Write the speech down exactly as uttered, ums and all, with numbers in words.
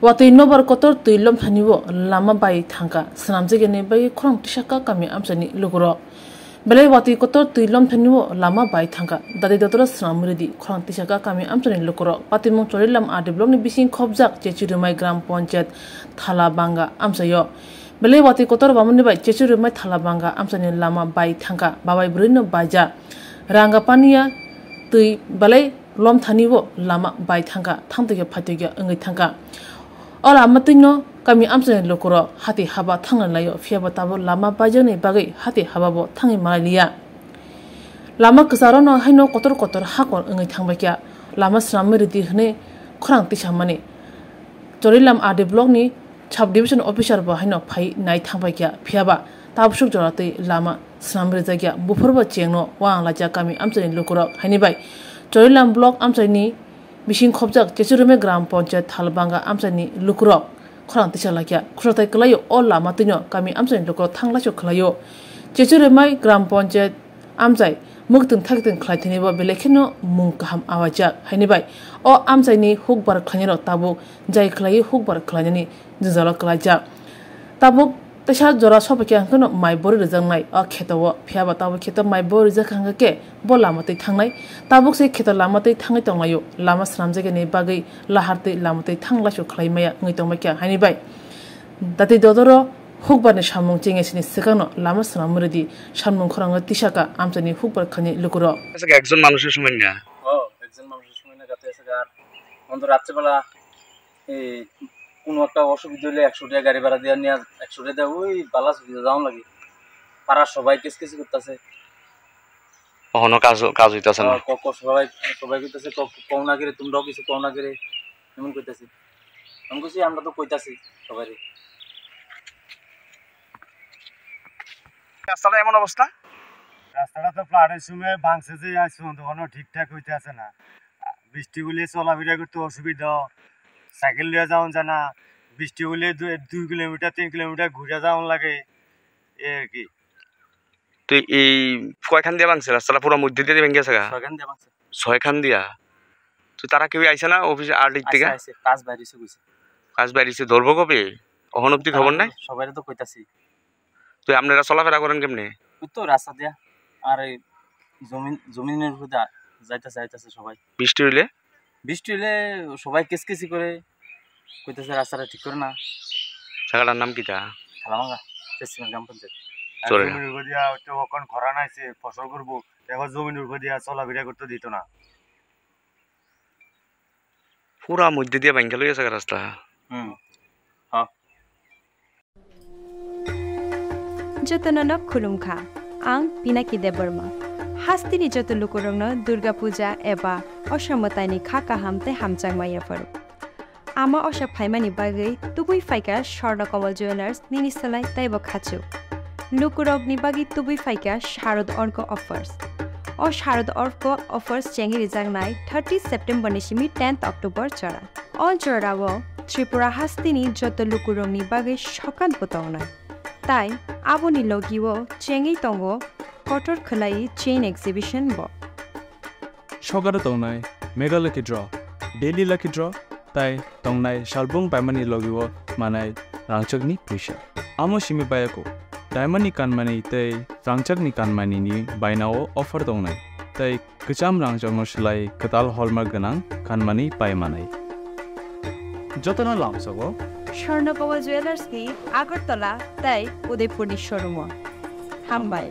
Watwi nobar kotor twi lomthani o lama bai thangkha, swnamjakya ni bagwi khorang tisaka kami amchaini lukurok. Belai watwi kotor twi lomthani o lama bai thangkha, dati dotoro swnamwi rwdi khorang tisaka kami amchaini lukurok. Patimung Chorilam R D block ni bising khopjak Chechurumai Gram Panchayat Thalabanga amchaio. Belai watwi kotor bamani bai Chechurumai Thalabanga amchaini lama bai thangkha, babai bwrwino baija. Rangapania twi belai lomthani o lama bai thangkha, thangtokya phaitokya wngwi thangkha. O lama twino kami amchaini lukurok hati haba thangna laio, phiyaba tabuk lama baijakni bagwi hati haba bo thangwi malai liya. Lama kwcharo no haino kotor kotor hakor wngwi thangbaikha, lama swnamwi rwdi hwnwi khorang tisamani. Chorilam R D block ni sub division officer bo haino phai nai thangbaikha, phiyaba tabsuk jora twi lama swnam rijakya, buphurbo chengno uang laijak kami amchaini lukurok. Haini bai Chorilam block amchaini bising khopjak Chechurumai Gram Panchayat Thalbanga amchaini lukurok khorang tisa laikya, khwratai kwlaio o lama twino kami amchaini lukurok thang laisok khwlaio. Chechurumai Gram Panchayat amchai mwktwng thaktwng khlai thwini bo belai kheno mung kaham awaijak. Haini bai o amchaini hukbar khlainirok tabuk jai khlaiwi hukbar khlainani jwngjalo kwlaijak. Tabuk teisa jora sobaikha hwnkhe no mai bori rwjaknai o kheto o, phiyaba tabuk kheto mai bori rijak hwnkhe khe bo lama twi thangnai. Tabuk se kheto lama twi thangwi tonglaio, lama swnamjakya ni bagwi lahar twi lama twi thang laisok khlai maya wngwi tongbaikha. Haini bai dati dodoro hukbar ni samung chengya sini swkang no lama swnam rwdi, samung khorang o tisaka amchaini hukbar khlainai lukurok. আচ্ছা, একজন মানুষের সময় না। ও, একজন মানুষের সময় না, গাতে আছে আর। অন্ত রাত্রেবেলা এই কোনো একটা অসুবিধা হলে একশো টাকা গাড়ি ভাড়া দিয়ে নিয়ে, একশো টাকা দিয়ে ওই বালা সুবিধা যাওয়ান লাগে। পাড়ার সবাই কিসকিসি করতেছে। কখনো কাজ, কাজ হইতাছে না। ক-, ক-, সবাই, সবাই কইতাছে, "ক-, কও না কেরে, তোমরাও কিছু কও না কেরে?" এমন কইতাছে। আমি কইছি, "আমরা তো কইতাছি সবাইরে।" রাস্তাটা এমন অবস্থা? রাস্তাটা তো ফ্লাডের সময় ভাঙছে যে আজ পর্যন্ত কোনো ঠিকঠাক হইতে আছে না। বৃষ্টি হলে চলাফেরা করতে অসুবিধা, সাইকেল নিয়ে যাওয়া যায় না। বৃষ্টি হলে দু-, দুই কিলোমিটার, তিন কিলোমিটার ঘুরে যাওয়া লাগে, এই আর কি। তুই এই কয়খান দিয়া ভাঙছে রাস্তাটা? পুরো মধ্যে দিয়ে ভেঙে গেছে গা? ছয়খান দিয়া ভাঙছে। ছয়খান দিয়া? তুই তারা কেউ আইছে না অফিসে আর্লির থেকে? আইছে, আইছে, কাজ বাইরে এসে কইছে। কাজ বাইরে এসে ধরবো কবে? অখন অব্দি খবর নাই? সবাইরে তো কইতাছি। তুই আপনারা চলাফেরা করেন কেমনে? ওই তো রাস্তা দিয়া, আর এই জমিন, জমিনের উপর দিয়ে যাইতাছে, যাইতাছে সবাই। বৃষ্টি হইলে? বৃষ্টি হইলে সবাই কিসকিসি করে, কইতাছে রাস্তাটা ঠিক করে না। জায়গাটার নাম কিতা? থালামাঙ্গা, চেচিমের গ্রাম পঞ্চায়েত। চলে। জমির উপর দিয়া তো এখন খরা নাইছে, ফসল করবো, এখন জমির উপর দিয়া চলাফেরা করতে দিত না। পুরা মধ্যে দিয়ে ভাঙ্গা লইয়া থাকা রাস্তা। হুম। হ্যাঁ। Jotono no khulumkha, ang Pinaki Debbarma. Hasteni joto lukurokno Durga Puja eba Osha mwtaini kha kaham tei hamjakma yapharo. Ama Osha phaimani bagwi tubui phaikha Swarna Kamal Jewellers nini slai teibo khachuk. Lukurokni bagwi tubui phaikha Sharad Orko offers. O Sharad Orko offers chengwi rijaknai thirty September ni simi tenth October jora. O jorao Tripura hasteni joto lukurokni bagwi sokat bo tongnai. Tai aboni logio chengwi tongo kotor khwlai chain exhibition bo. Sokaro tongnai Mega Lucky Draw, Daily Lucky Draw, tai tongnai salbung paimani logio manai rangchakni puisa. Amo simi bayako, diamond ni kanmani tei rangchakni kanmani ni bainao offer tongnai, tei kwcham rangchakno slai kwtal hallmark gwnang kanmani pai manai. Jotono lamsogo Swarna Kamal Jewellers ni Agartala tei Udaipur ni showroom o. Hambai.